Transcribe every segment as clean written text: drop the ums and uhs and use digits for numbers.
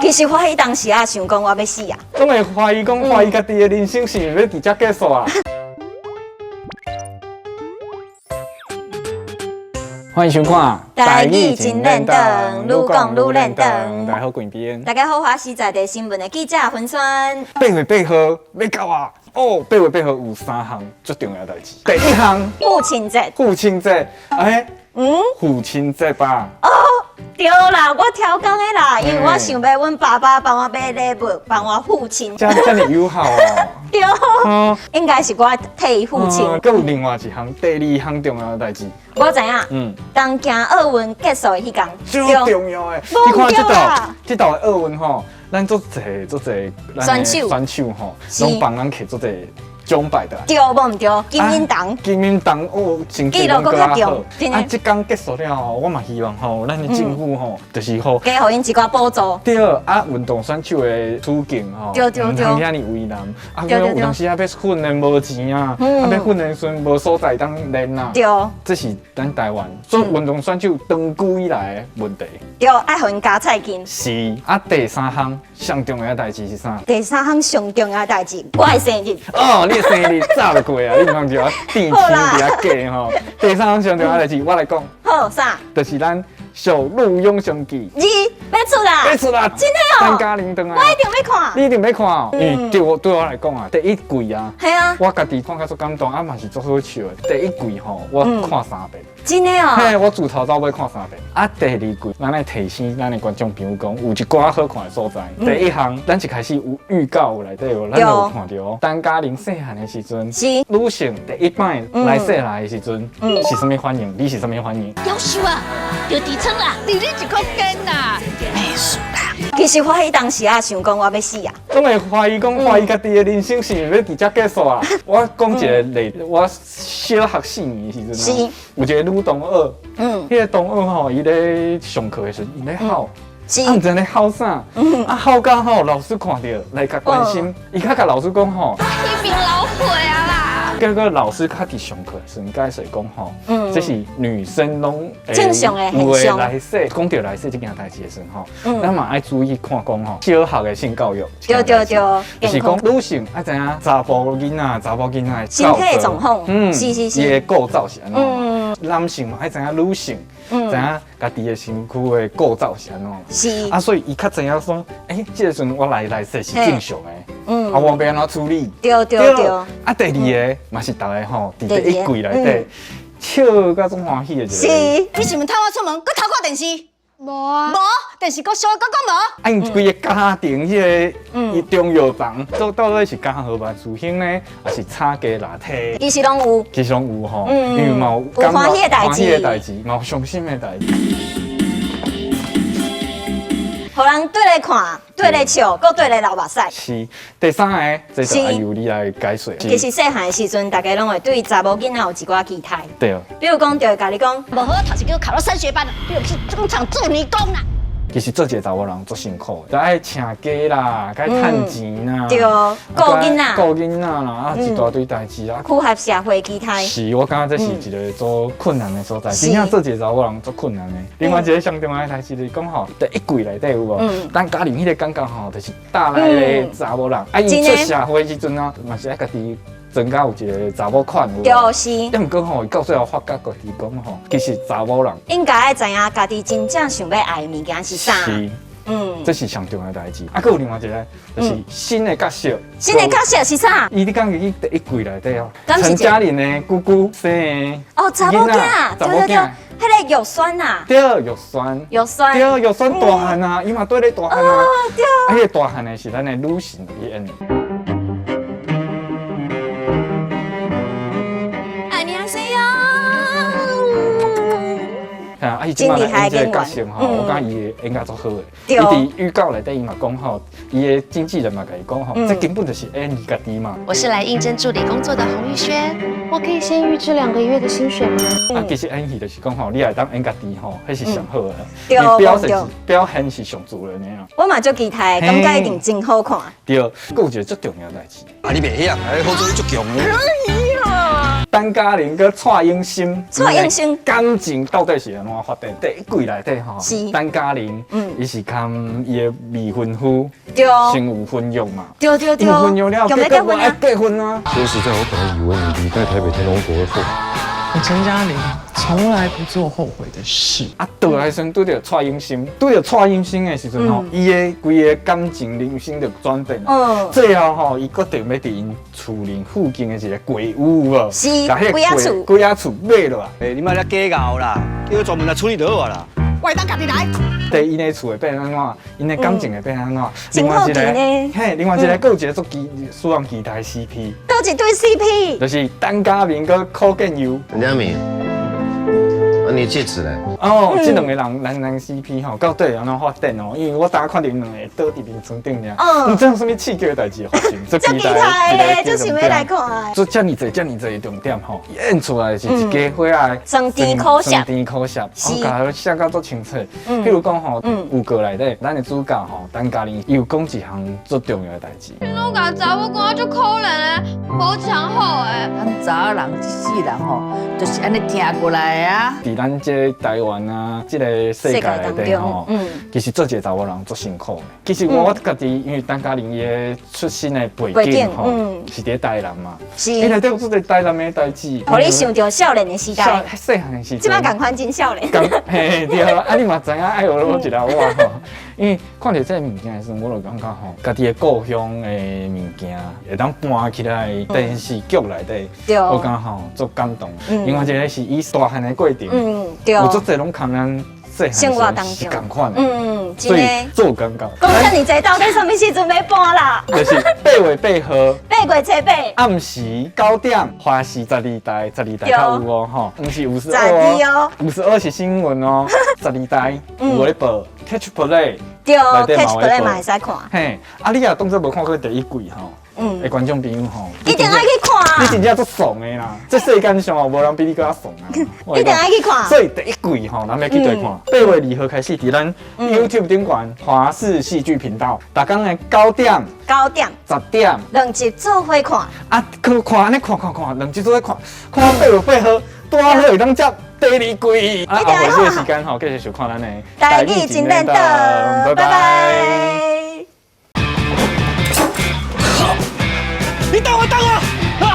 其實我彼當時啊，想講我欲死啊！總會懷疑講，懷疑家己的人生是毋是欲佇遮結束啊？歡迎收看《台語真練長，愈講愈練長。大家好，貴邊。大家好，我是在地新聞的記者芬萱。8月8號欲到啊！哦，八月八號有三項最重要的代誌。第一項，父親節。父親節，欸，父親節吧。哦，對啦，我超工的啦，因為我想欲阮爸爸幫我買禮物，幫我父親。這這麼友好哦。對，應該是我替伊付清。閣有另外一項，第二項重要的代誌。我知影，當京奧運結束的彼工，最重要的。你看這道，這道的奧運吼，咱足濟足濟選手選手吼，攏幫咱摕足濟獎牌的。對，無毋對，金銀銅。金銀銅哦，成績攏閣較好。啊，這工結束了後，我嘛希望吼，咱的政府吼，就是吼，加予𪜶一寡補助。對，啊，運動選手的處境吼，毋通遐爾為難。啊，有當時啊，欲訓練無錢啊，啊，欲訓練時無所在通練啊。這是咱台灣做運動選手長久以來的問題。對，愛予𪜶加菜金。是啊，第三項上重要的代誌是啥？第三項上重要的代誌，我的生日。哦，你的生日早就過啊，你毋通就啊定期佇遐計吼。第三項上重要的代誌，我來講。好，啥？就是咱小鹿英雄記。二，欲出啦！欲出啦！真的哦。陳嘉玲轉來。我一定欲看。你一定欲看哦，因為對我來講啊，第一季啊，我家己看甲足感動，啊嘛是足好笑的。第一季吼，我看三遍。真的哦。嘿，我自頭到尾看三遍。啊，第二季，咱來提醒咱的觀眾朋友講，有一寡好看的所在。第一項，咱一開始有預告內底有，咱有看著陳嘉玲細漢的時陣，女性第一擺來世來的時陣，是啥物反應？你是啥物反應？夭壽啊，著痔瘡啦，佇你一顆根啦，沒事啦。其實我彼當時啊，想講我欲死啊。總會懷疑講，懷疑家己的人生是毋是欲佇遮結束啊？我講一個例，我小學4年的時陣，有一個女同學，彼個同學吼，伊咧上課的時陣，伊咧哭，啊，毋知咧哭啥，啊，哭到吼，老師看著來共關心，伊較共老師講吼，彼邊老歲啊啦。結果老師較佇上課時陣解釋講吼，這是女生攏正常的現象。來世講著來世這件代誌的時陣吼，咱嘛愛注意看講吼，小學的性教育，對對對，就是講女性愛知影查埔囡仔、查某囡仔身體狀況，是是是，伊的構造是按怎？男性嘛愛知影女性，知影家己的身軀的構造是按怎？是啊，所以伊較知影說，欸，這個時陣我來世是正常的，啊，我欲按怎處理？對對對。啊，第二个嘛是逐个吼，佇第一季內底笑甲足歡喜的一個。是。你是毋是趁我出門，閣偷看電視？無啊。無，電視閣燒，閣講無。啊，𪜶規个家庭彼个重藥房，到底是家和萬事興呢，抑是炒雞拿鐵？其實攏有。其實攏有吼，因為嘛有歡喜的代誌，歡喜的代誌，嘛有傷心的代誌。予人綴咧看，綴咧笑，閣綴咧流目屎。是第三个，這就愛由你來解說。其實細漢的時陣，大家攏會對查某囡仔有一寡期待。對。比如講，就會共你講，無好讀書叫考到升學班啦，你就去工廠做女工啦。其實做一個查某人足辛苦的，就愛請假啦，該趁錢啦，對，顧囡仔，顧囡仔啦，啊一大堆代誌啊，符合社會期待。是，我感覺這是一個足困難的所在，真正做一個查某人足困難的。另外一個上重要的代誌就是講吼，第一季內底有無？咱嘉玲彼個感覺吼，就是大內的查某人，啊，伊出社會時陣啊，嘛是愛家己增加有一個查某款有無？就是。啊，毋過吼，伊到最後發覺家己講吼，其實查某人應該愛知影家己真正想欲愛的物件是啥。是，這是上重要的代誌。啊，閣有另外一個，就是新的角色。新的角色是啥？伊你講伊第一季內底哦，陳嘉玲的姑姑生的。哦，查某囝，對對對，彼個玉酸啊。對，玉酸。玉酸。對，玉酸大漢啊，伊嘛綴咧大漢啊。哦，對。啊，彼個大漢的是咱的女神去演的。啊！伊這擺來演這個角色吼，我感覺伊會演甲足好的。伊佇預告內底伊嘛講吼，伊的經紀人嘛共伊講吼，這根本就是演伊家己嘛。我是來應徵助理工作的洪玉軒，我可以先預支2個月的薪水嗎？啊，其實演戲就是講吼，你若當演家己吼，彼是上好的。對，表現是上自然的啊。我嘛足期待，感覺一定真好看。對，閣有一個足重要的代誌。啊，你袂曉，哎，好做你足強的。可以啊。陳嘉玲佮蔡永生，蔡永生感情到底是按怎發展？第一季內底吼，陳嘉玲，伊是佮伊的未婚夫先有婚約嘛，有婚約了，結果愛結婚啊。說實在，我本來以為你離開台北天龍國會後悔。我陳嘉玲從來不做後悔的事。啊，倒來時陣拄著蔡永生，拄著蔡永生的時陣吼，伊的規个感情人生就轉變。最後吼，伊決定欲佇𪜶厝裡附近的一个鬼屋無？是，鬼仔厝，鬼仔厝買落來。欸，你莫遐假𠢕啦，叫專門來處理就好啊啦。我會當家己來。第𪜶的厝會變按怎？𪜶的感情會變按怎？另外一個，嘿，另外一個，閣有一個足期，使人期待 CP。閣一對 CP。就是陳嘉明佮柯建佑。陳嘉明，啊，你戒指咧？哦，這兩個人男男 CP 吼，到底會按怎發展哦？因為我早看著𪜶兩个倒佇眠床頂爾，毋知有啥物刺激的代誌發生，足期待的，足想欲來看。做遮爾濟、遮爾濟重點吼，演出來是一家伙仔酸甜苦澀，酸甜苦澀，我共伊寫甲足清楚。譬如講吼，有歌內底，咱的主角吼，陳嘉玲，伊有講一項足重要的代誌。你攏共查某講足可憐的，無一項好的。咱查某人這世人吼，就是按呢聽過來啊。佇咱這台灣啊，這個世界內底吼，其實做一個查某人足辛苦的。其實我家己因為陳嘉玲伊的出身的背景吼，是佇台南嘛，伊內底有做一個台南的代誌，予你想著少年的時代，細漢的時陣，這擺仝款真少年。嘿對啊，你嘛知影愛學落一下我吼，因為看著這個物件的時陣，我就感覺吼，家己的故鄉的物件會當搬起來電視劇內底，我感覺吼足感動。因為這個是伊大漢的過程，有足濟攏共咱生活當中是仝款的，所以做感覺。講遮爾濟，到底啥物時陣欲播啦？就是8月8號，8月初8，暗時9點，華視12台，十二台較有哦，吼，毋是52哦，52是新聞哦，十二台有咧播，Catch Play，對，Catch Play 嘛會使看。嘿，啊，你若當作無看過第一季吼。的觀眾朋友吼，一定愛去看。你真正足慫的啦！這世間上哦，無人比你閣較慫啊！一定愛去看。所以第一季吼，咱欲去對看。8月2號開始，佇咱 YouTube 頂懸華視戲劇頻道，逐工的9點、9點、10點，兩集做伙看。啊，去看按呢看看看，兩集做伙看，看到8月8號，拄好會當接第二季。啊，後尾這個時間吼，繼續收看咱的台語真練桌，拜拜。你等我，等我！啊！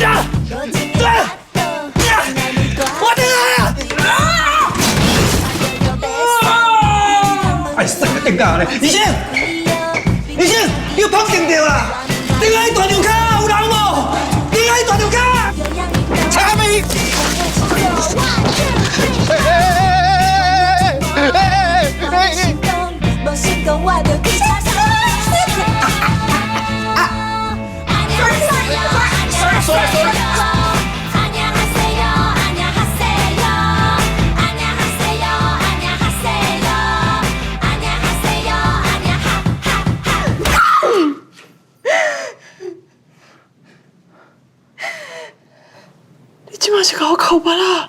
呀！呀！我等啊！啊！哎，算个定价咧，医生，醫生，你有碰定著啦！頂下大尿跤有人無？頂下大尿跤，查未？哎哎哎哎哎哎！你這馬是共我哭白啦！